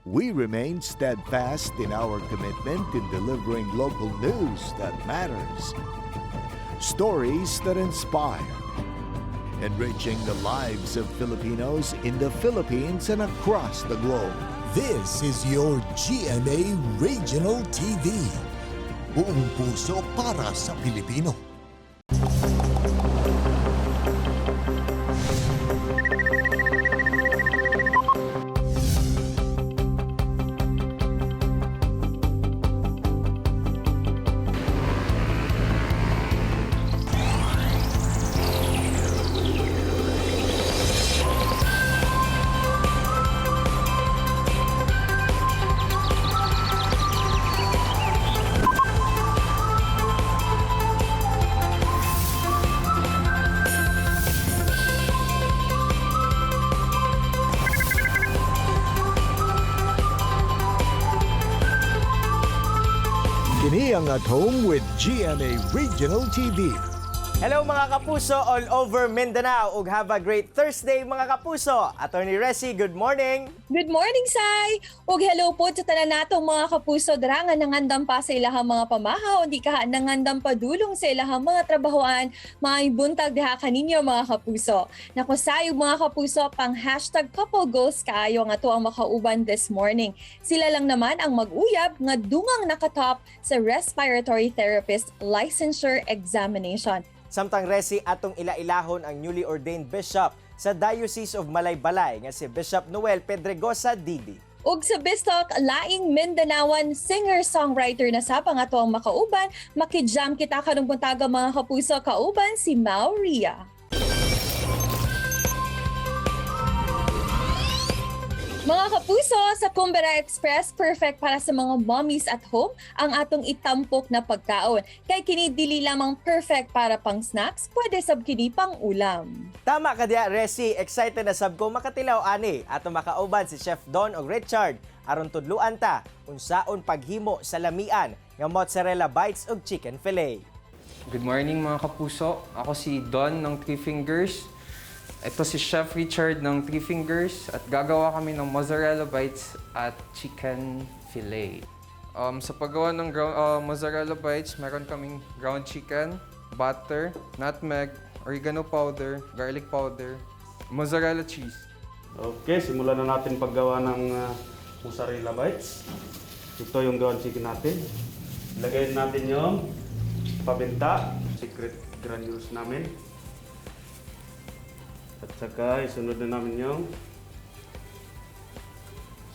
We remain steadfast in our commitment in delivering local news that matters, stories that inspire, enriching the lives of Filipinos in the Philippines and across the globe. This is your GMA Regional TV. Buong puso para sa Pilipino. Kini ang At Home with GMA Regional TV. Hello, mga kapuso all over Mindanao, ug have a great Thursday, mga kapuso. Attorney Resi, good morning. Good morning, Sai! Ug hello po sa tanan natong mga kapuso dira nga nangandam pa sa ilahang mga pamahaw, hindi ka nangandam padulong sa ilahang mga trabahoan. Maayong buntag diha kaninyo, mga kapuso. Naku, Sai ug mga kapuso, pang #CoupleGoals kaayo nga ato ang makauban this morning. Sila lang naman ang mag-uyab nga dungang nakatop sa respiratory therapist licensure examination. Samtang, Resi, atong ila-ilahon ang newly ordained bishop sa Diocese of Malaybalay nga si Bishop Noel Pedregosa Didi. Ug sa Bistok, laing Mindanaoan singer-songwriter na sa ang ato ang makauban. Makijam kita karong buntaga, mga kapuso, kauban si Mauria. Mga kapuso, sa Kumbera Express, perfect para sa mga mommies at home ang atong itampok na pagkaon. Kay kini dili lamang perfect para pang snacks, pwede sab kini pang ulam. Tama ka diya, Resi. Excited na sab ko makatilaw ani. Ato makauban si Chef Don og Richard aron tudluan ta unsaon paghimo sa lamian nga mozzarella bites ug chicken fillet. Good morning, mga kapuso. Ako si Don ng Three Fingers. Ito si Chef Richard ng Three Fingers at gagawa kami ng mozzarella bites at chicken fillet. Sa paggawa ng mozzarella bites, meron kaming ground chicken, butter, nutmeg, oregano powder, garlic powder, mozzarella cheese. Okay, simulan na natin paggawa ng mozzarella bites. Ito yung ground chicken natin. Lagay natin yung paminta, secret granules namin. At saka isunod na namin yung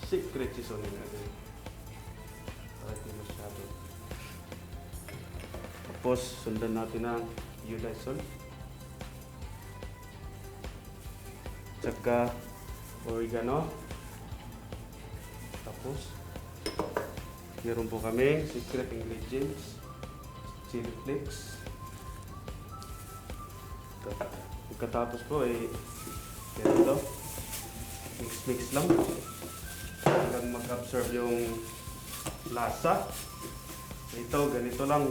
secret seasoning natin. Para hindi masyado. Tapos sundan natin ang iodized salt. Tsaka oregano. Tapos, meron po kami secret ingredients, chili flakes. Ito. Pagkatapos po, eh, ganito. Mix-mix lang. Hanggang mag-absorb yung lasa. Ito, ganito lang.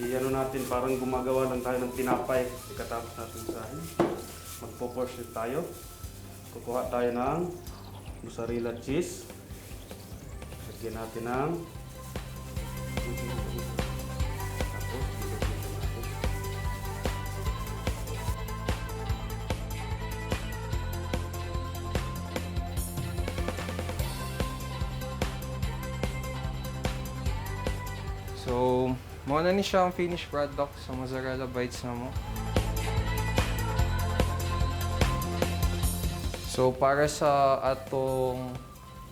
I-ano natin, parang gumagawa lang tayo ng tinapay. Pagkatapos natin sa magpo-portion tayo. Kukuha tayo ng mozzarella cheese. Lagyan natin ng, tapos, ilagyan natin. So, mao na ni siya ang finished product sa mozzarella bites namo. So, para sa atong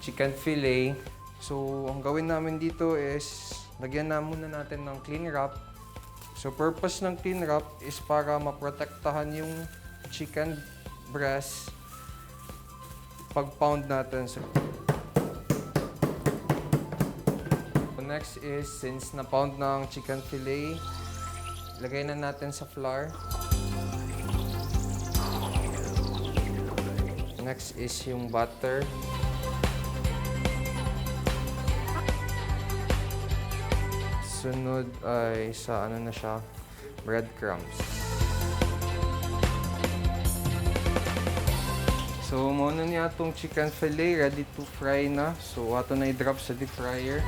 chicken fillet, so ang gawin namin dito is lagyan na muna natin ng cling wrap. So, purpose ng cling wrap is para maprotektahan yung chicken breast pag pound natin. So, next is, since na-pound na ang chicken fillet, lagay na natin sa flour. Next is yung butter. Sunod ay sa ano na siya, breadcrumbs. So, mao na niya atong chicken fillet, ready to fry na. So, ato na i-drop sa deep fryer.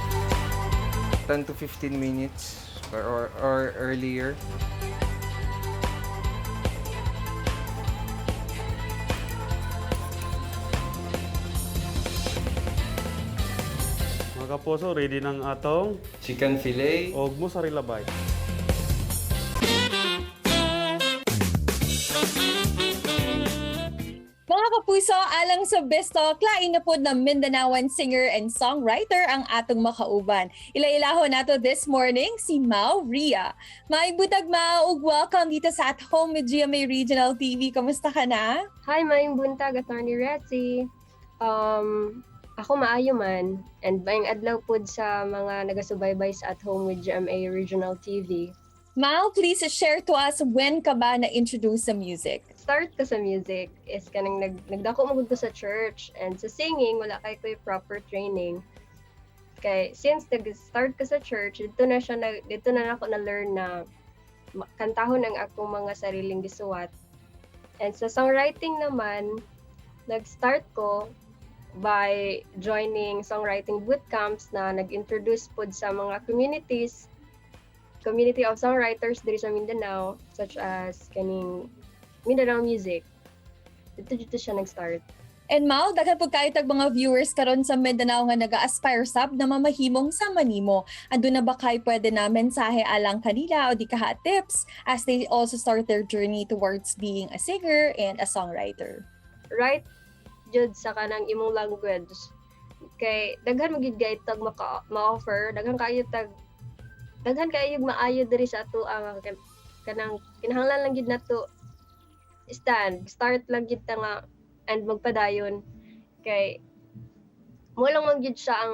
10 to 15 minutes or earlier. Mga kapuso, ready ng atong Chicken fillet. og mozzarella bite. Mga kapuso, alang sa Besto, klain na pod na Mindanaoan singer and songwriter ang atong makauban. Ila-ilahon nato this morning si Mau Ria. Maayong buntag, Mau, ug welcome dito sa At Home with GMA Regional TV. Kamusta ka na? Hi, maayong buntag, Attorney Retzi. Ako maayo man and maayong adlaw pod sa mga nagasubaybay sa At Home with GMA Regional TV. Mau, please share to us when ka ba na-introduce sa music? Start ko sa music is kanang nagdako man gud ko sa church and sa singing wala kay ko'y proper training. Kay since nag-start ko sa church, dito na nako na learn na kantahon ang akong mga sariling gisuwat. And sa songwriting naman, nag-start ko by joining songwriting bootcamps na nag-introduce pod sa mga communities, community of songwriters diri sa Mindanao, such as kaning Mindanao Music. Dito siya nag-start. And Mau, daghan pud kayo tag mga viewers karon sa Mindanao nga naga-aspire sab na mamahimong sama nimo. Andun na ba kay pwede na mensahe alang kanila o di kaha tips as they also start their journey towards being a singer and a songwriter? Write jud sa kanang imong language. Kay daghan man gyud kay tag ma-offer, daghan kayo maayo diri sa ato ang kanang kinahanglan lang gyud nato stand, start lang gyud ta nga and magpadayon kay mo lang man gyud siya ang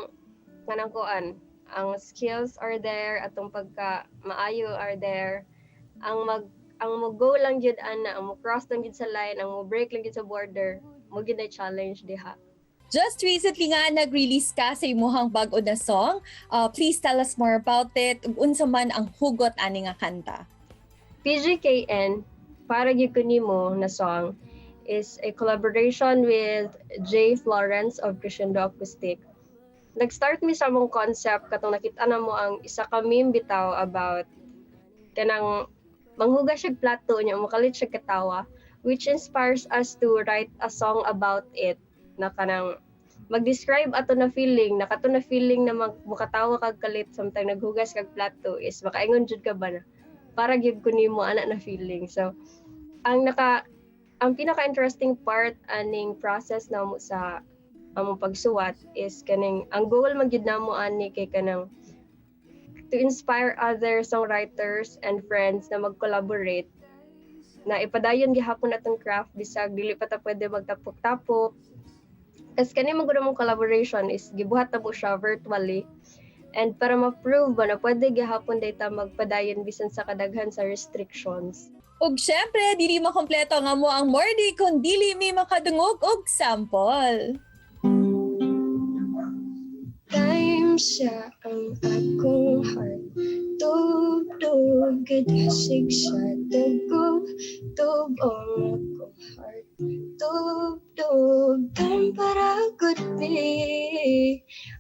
kanang kuan, ang skills are there, atong pagka maayo are there, ang mo go lang gyud ana, ang mo cross lang gyud sa line, ang mo break lang gyud sa border, mo gyud na challenge diha. Just recently nga nag-release ka sa imuhang bag-o na song. Please tell us more about it. Ug unsa man ang hugot ani nga kanta? PGKN, Para Gyud Ko Nimo na song is a collaboration with Jay Florence of Crescendo Acoustic. Nag-start mi sa among concept katong nakita na mo ang isa ka meme bitaw about kanang manghugas siya plato niya, makalit siya katawa, which inspires us to write a song about it na kanang mag-describe ato na feeling, na kato na feeling na mukatawa kag kalit samtang naghugas kag plato is makaingon jud ka ba na para gyud ko nimo ana na feeling. So ang pinaka-interesting part aning process na mo sa among pagsuwat is kaning ang goal man gyud namo ani kay kanang to inspire other songwriters and friends na mag-collaborate na ipadayon gihapon atong craft bisag dili pa ta pwede magtapok-tapok. Kasi kani man gud among collaboration is gibuhat na po siya virtually and para ma-prove ba na pwede gihapon data magpadayon bisan sa kadaghan sa restrictions. Ug syempre, dili makompleto nga mo ang morning kung dili mi makadungog og sample. Time siya ang akong heart, Tub-tub, gadasig sa tugog. Tub ang akong heart, Tub-tub, time para good be.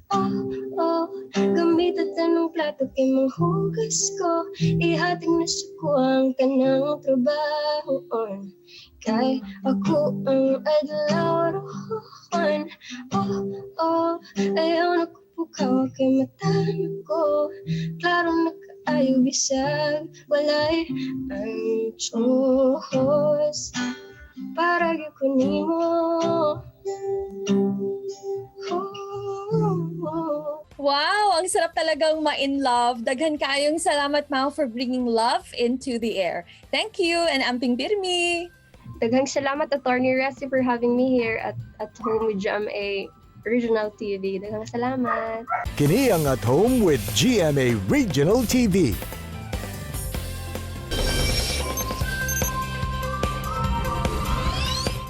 Oh, gamit at anong plato kay manghugas ko. Ihatag na sa kuwang kanang trabaho on. Kay ako ang adlaw roon. Oh, ayaw na ko pukaw kay mata na ko. Klaro na kaayo bisag walay ang Diyos. Para gyud ko nimo. Oh. Wow, ang sarap talagang ma-in love. Daghan kaayong salamat, Mau, for bringing love into the air. Thank you and amping pirmi. Daghang salamat, Attorney Resi, for having me here at Home with GMA Regional TV. Daghang salamat. Kini ang At Home with GMA Regional TV.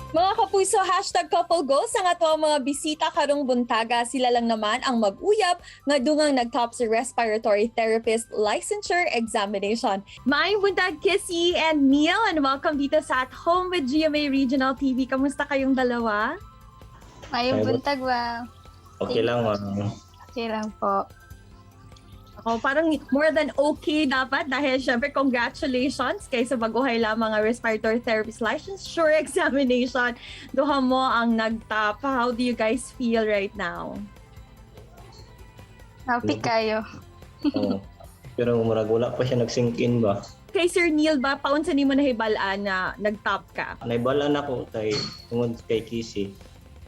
Mga kapuso, #CoupleGoals ang ato ang mga bisita karong buntaga. Sila lang naman ang mag-uyab nga dungang nag-top sa respiratory therapist licensure examination. Maayong buntag, Kissy and Neil, and welcome dito sa At Home with GMA Regional TV. Kamusta kayong dalawa? Mayong Ay, buntag ba? Okay lang, ma'am. Okay lang po. Ako, parang more than okay dapat dahil syempre congratulations kay sa baguhay lamang nga respiratory therapist licensure examination. Duha mo ang nag-top. How do you guys feel right now? Happy kayo. Oo. Pero murag wala pa siya nag-sink in ba. Kay Sir Neil ba, paunsa nimo nahibal-an na nag-top ka? Naibalan ako kay tungod kay Kisi.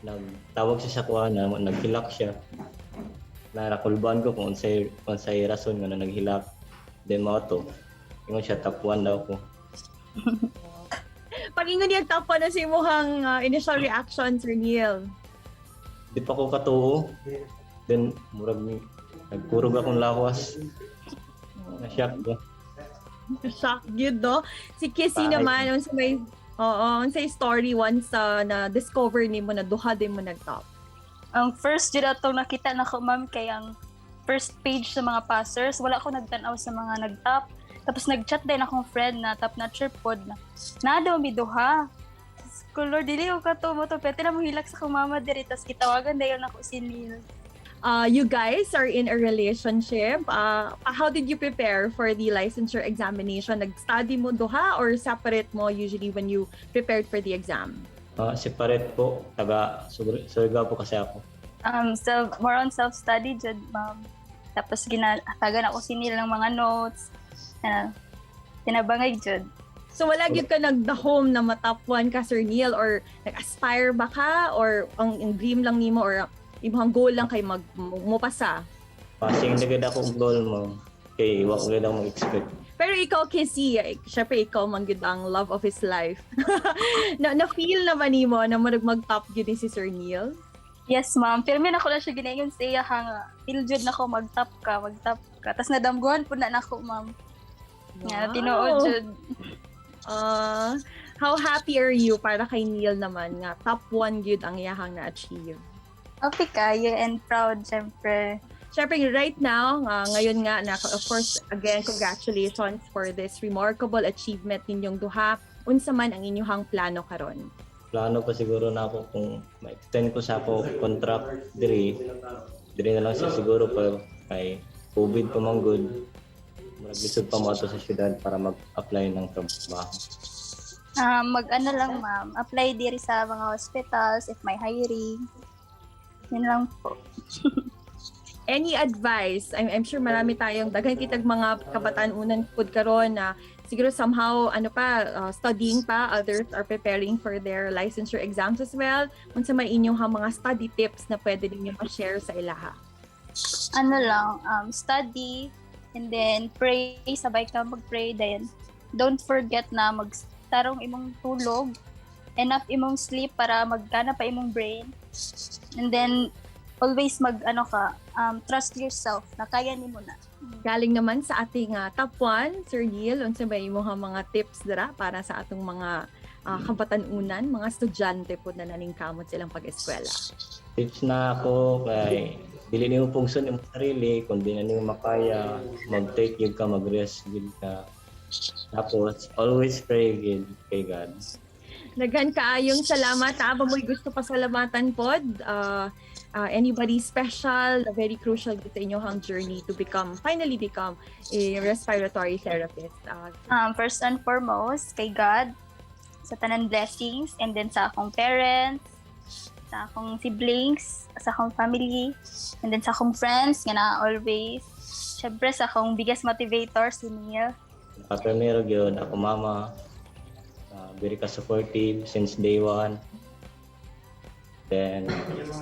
Nagtawag siya sa kuha na naghilak siya. Narakulbaan ko kung unsay rason nga na naghilak. Then mao to. Ingon siya top 1 daw ko. Pag ingon niya top 1 na sa imuhang initial reaction, Sir Neil? Di pa ko katuo. Then murag nagkurog akong lawas. Na-shock ko. Shock gyud, no? Si Kissy Bye. naman, unsa may, oo, unsay story once na discover nimo na duha din mo nag-top? Ang first jud atong nakita nako, ma'am, kay ang first page sa mga passers, wala ko nagtan-aw sa mga nag-top. Tapos nag-chat din akong friend na top notcher pod na naa daw mi duha. Diyos ko, Lord, dili ko kato mo to. Pwede na mo hilak sa akong mama diri. Tapos gitawagan dayon ako si Neil. You guys are in a relationship. How did you prepare for the licensure examination? Nag-study mo duha or separate mo usually when you prepared for the exam? Ah, separate po. Taga Surigao po kasi ako. Self, more on self-study jud, ma'am. Tapos ginatagan ako si Neil ng mga notes. Tinabangay jud. So wala gyud ka nagdahom na ma-top 1 ka, Sir Neil, or nag-aspire ba ka, or ang dream lang nimo or imong goal lang kay mag mopasa? Passing na gid ako og goal mo. Kay wa ko gid ako mag-expect. Pero ikaw, Kissy, eh, syempre ikaw man gyud ang love of his life. Na feel naman nimo na murag mag-top gyud ni si Sir Neil? Yes, ma'am. Pero ako lang siya ginayon sa iya ha nga. Feel jud nako mag-top ka, mag-top ka. Tapos nadamguhan po na nako, ma'am. Nga, tinuod jud. How happy are you para kay Neil naman nga top 1 gyud ang iyahang na-achieve? Happy kayo and proud, syempre. Syempre right now, ngayon nga na of course again congratulations for this remarkable achievement ninyong duha. Unsa man ang inyong plano karon? Plano ko siguro na ako kung ma-extend ko sa ako contract diri diri na lang siya siguro pa kay COVID pa man good, murag lisod pa mo ato sa syudad para mag-apply ng trabaho. Mag-ano lang, ma'am. Apply diri sa mga hospitals if may hiring. Yun lang po. Any advice? I'm sure marami tayong daghan kitag mga kabataan unan pud karon na siguro somehow ano pa studying pa, others are preparing for their licensure exams as well. Unsa may inyong mga study tips na pwede ninyo ma-share sa ilaha? Ano lang, study and then pray, sabay ka mag-pray then don't forget na magtarong imong tulog, enough imong sleep para magkana pa imong brain, and then always mag ano ka, trust yourself na kaya nimo na. Galing naman sa ating top 1, Sir Neil, unsa ba imong mga tips dira para sa atong mga kabatan-unan, mga estudyante po na naningkamot silang pag-eskwela? Tips na ako kay dili nimo pugson imong sarili kung di na nimo makaya, mag-take gyud ka, mag-rest gyud ka, tapos always pray gyud kay God. Daghan kaayong salamat. Ha, ba mo'y gusto pasalamatan pod? Anybody special, very crucial sa inyong journey to become, finally become a respiratory therapist? First and foremost, kay God, sa tanan blessings, and then sa akong parents, sa akong siblings, sa akong family, and then sa akong friends, nga na always. Siyempre sa akong biggest motivator, si Neil. Kaprimero gyud ako mama, very ka supportive since day one. Then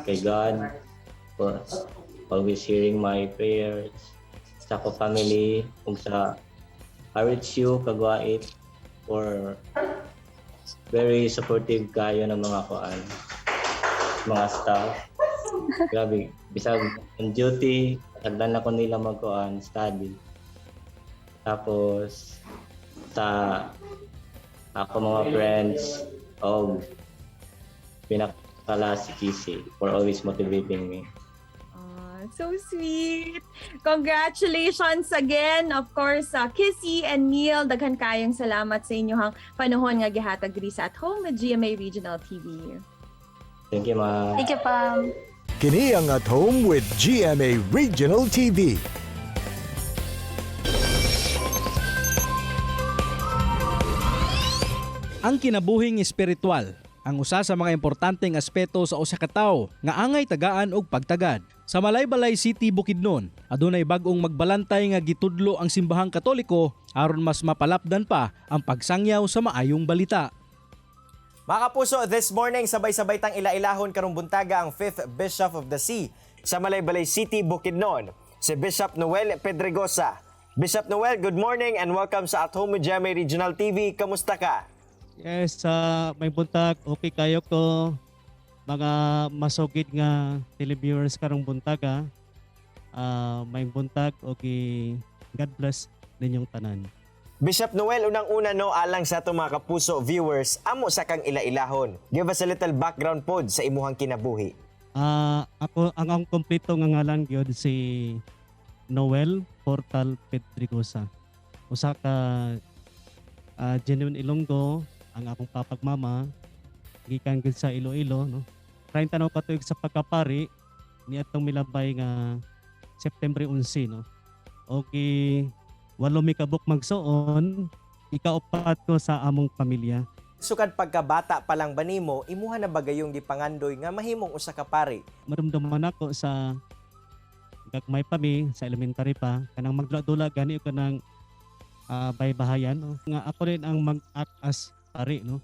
kay God for always hearing my prayers, sa ako family ug sa RHU Kagwait for very supportive kayo ng mga kuan, mga staff. Grabe, bisag on duty, tagdan ako nila magkuan study. Tapos sa ako mga friends og pinaka pala si Kissy for always motivating me. Ah, so sweet. Congratulations again. Of course, Kissy and Neil, daghan kayong salamat sa inyong panahon nga gihatag diri sa At Home with GMA Regional TV. Thank you, ma'am. Thank you, Pam. Kini ang At Home with GMA Regional TV. Ang kinabuhing espiritual ang usa sa mga importanteng aspeto sa usa ka tawo nga angay tagaan og pagtagad. Sa Malaybalay City, Bukidnon, adunay bag-ong magbalantay nga gitudlo ang simbahang Katoliko aron mas mapalapdan pa ang pagsangyaw sa maayong balita. Mga kapuso, this morning sabay-sabay tang ila-ilahon karong buntaga ang 5th Bishop of the Sea sa Malaybalay City, Bukidnon, si Bishop Noel Pedregosa. Bishop Noel, good morning and welcome sa At Home with GMA Regional TV. Kamusta ka? Yes, sa may buntag, okay kayo ko mga masugid nga televiewers karong buntag ah. Ah, may buntag, okay. God bless ninyong tanan. Bishop Noel, unang-una no, alang sa atong mga kapuso viewers, amo sa kang ila-ilahon. Give us a little background pod sa imuhang kinabuhi. Ah, ako ang akong kompleto nga ngalan gyud si Noel Portal Pedregosa. Usa ka genuine Ilonggo ang akong papag mama gikan gyud sa Iloilo, no. 30 na ka tuig sa pagkapari niadtong milabay nga September 11, no. Okay, 8 mi kabuk magsuon, ikaupat ko sa among pamilya. Sukad pagkabata pa lang ba nimo, imuha na ba gayong gipangandoy nga mahimong usa ka pari? Marumduman ako sa gagmay pa mi sa elementary pa, kanang magdula-dula gani o kanang baybahayan, no? Nga ako rin ang mag-act as pari, no.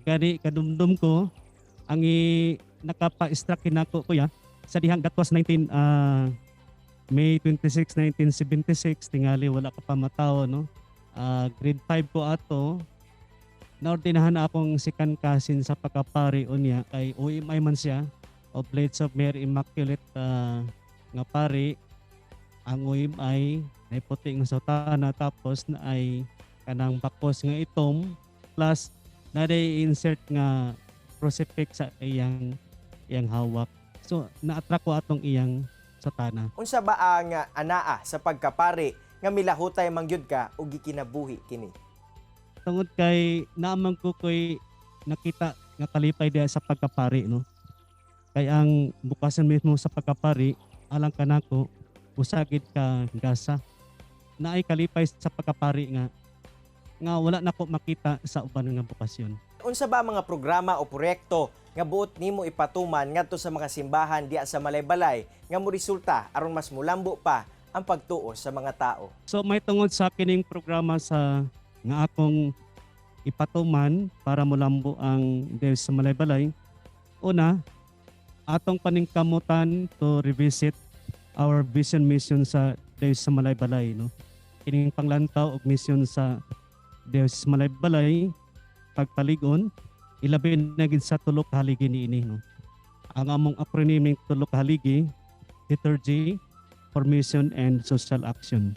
Gani kadumdum ko ang nakapa-struck kinako kuya sa dihang that was 19 May 26, 1976. Tingali wala ka pa matawo, no. Grade 5 ko ato, naordinahan na akong second cousin sa pagkapari unya kay OMI man siya, Oblates of Mary Immaculate nga pari. Ang OMI ay puti nga sutana, tapos na ay kanang bakos nga itom, plus na insert nga crucifix sa iyang iyang hawak. So na-attract ko atong iyang sutana. Unsa ba ang anaa sa pagkapari nga milahutay man gyud ka ug gikinabuhi kini? Tungod kay naamang ko ko'y nakita nga kalipay diha sa pagkapari, no. Kay ang bukasan mismo sa pagkapari alang kanako usagid ka gasa. Naay kalipay sa pagkapari nga nga wala nako makita sa uban nga bukasyon. Unsa ba ang mga programa o proyekto nga buot nimo ipatuman ngadto sa mga simbahan diya sa Malaybalay nga moresulta aron mas mulambo pa ang pagtuo sa mga tao? So may tungod sa kining programa sa nga akong ipatuman para mulambo ang Diyos sa Malaybalay. Una, atong paningkamutan to revisit our vision mission sa Diyos sa Malaybalay, no. Kining panglantaw og mission sa Diyos sa Malaybalay pagpaligon, ilabi na gid sa tulo ka haligi niini, no. Ang among acronym ning tulo ka haligi: liturgy, formation and social action.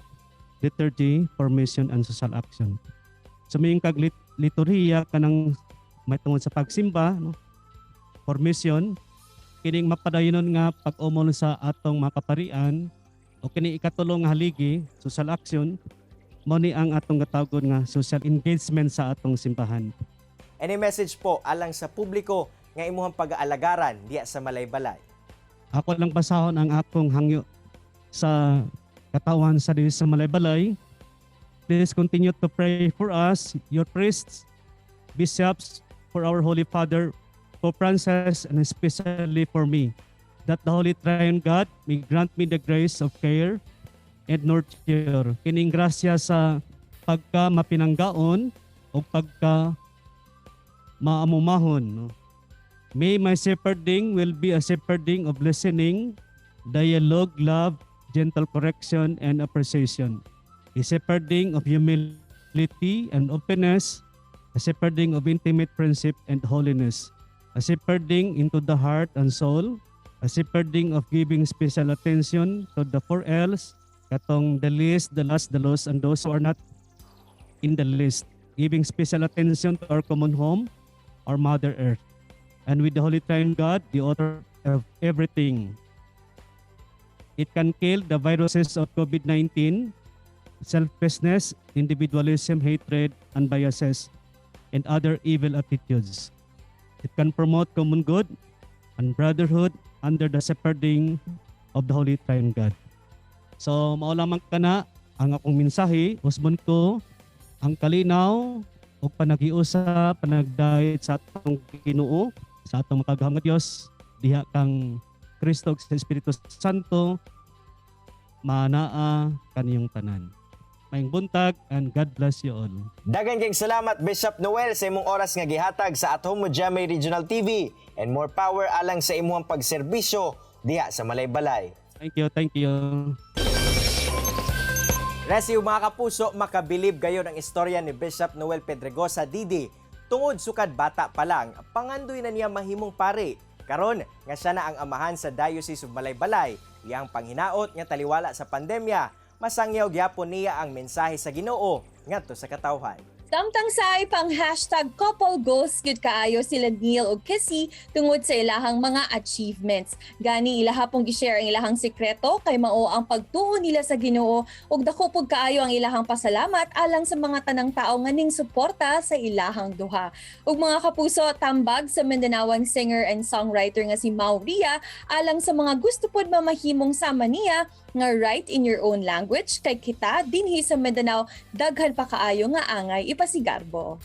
Liturgy, formation and social action. So may kag liturhiya kanang may tungod sa pagsimba, no? Formation kining mapadayonon nga pag-umol sa atong mga kaparian, o kini ikatulo nga haligi, social action, mao ni ang atong gatagon nga social engagement sa atong simbahan. Any message po alang sa publiko nga imuhang pag-aalagaran diya sa Malaybalay? Ako lang basahon ang akong hangyo sa katawan sa Diyos sa Malaybalay. Please continue to pray for us, your priests, bishops, for our Holy Father, Pope Francis, and especially for me, that the Holy Triune God may grant me the grace of care and nurture. Kining grasya sa pagka mapinanggaon o pagka maamumahon. No? May my shepherding will be a shepherding of listening, dialogue, love, gentle correction, and appreciation. A shepherding of humility and openness, a shepherding of intimate friendship and holiness, a shepherding into the heart and soul, a shepherding of giving special attention to the four L's, katong the least, the last, the lost, and those who are not in the list, giving special attention to our common home, our Mother Earth. And with the Holy Triune God, the author of everything. It can kill the viruses of COVID-19, selfishness, individualism, hatred, and biases, and other evil attitudes. It can promote common good and brotherhood under the shepherding of the Holy Triune God. So, mao lamang kana ang akong mensahe, usbon ko ang kalinaw ug panaghiusa, panagdait sa atong Ginoo, sa atong makagagahom nga Dios, diha kang Kristo ug sa Espiritu Santo, manaa kaniyong tanan. Maayong buntag and God bless you all. Daghan kayong salamat, Bishop Noel, sa imong oras nga gihatag sa At Home with GMA Regional TV and more power alang sa imong pagserbisyo diha sa Malaybalay. Thank you, thank you. Resi, mga kapuso, makabilib gayon ang istorya ni Bishop Noel Pedregosa DD. Tungod sukad bata pa lang, pangandoy na niya mahimong pari. Karon nga siya na ang amahan sa Diocese of Malaybalay, iyang panghinaot nga taliwala sa pandemya, masangyaw gyapon niya ang mensahe sa Ginoo ngadto sa katawhan. Samtang sa pang #CoupleGoals gyud kaayo sila Neil ug Kissy tungod sa ilahang mga achievements. Gani ilaha pong gi-share ang ilahang sikreto kay mao ang pagtuo nila sa Ginoo ug dako pud kaayo ang ilahang pasalamat alang sa mga tanang tao nga ning suporta sa ilahang duha. Ug mga kapuso, tambag sa Mindanaoan singer and songwriter nga si Mauria alang sa mga gusto pod mamahimong sama niya nga write in your own language kay kita dinhi sa Mindanao daghan pa kaayo nga angay ipasigarbo.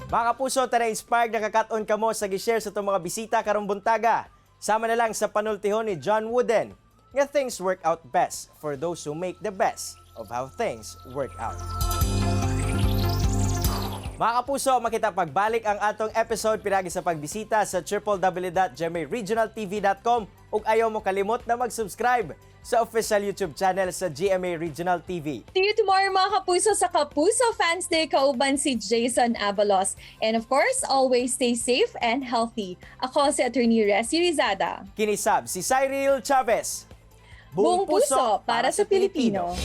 Mga kapuso, tara, inspired na kakaton kamo sa gi-share sa itong mga bisita karong buntaga. Sama na lang sa panultihon ni John Wooden nga things work out best for those who make the best of how things work out. Mga kapuso, makita pagbalik ang atong episode pinagi sa pagbisita sa www.gmaregionaltv.com ug ayaw mo kalimot na mag-subscribe sa official YouTube channel sa GMA Regional TV. See you tomorrow, mga kapuso, sa Kapuso Fans Day kauban si Jason Avalos. And of course, always stay safe and healthy. Ako si Attorney Resi Rizada. Kinisab si Cyril Chavez. Buong puso para sa Pilipino.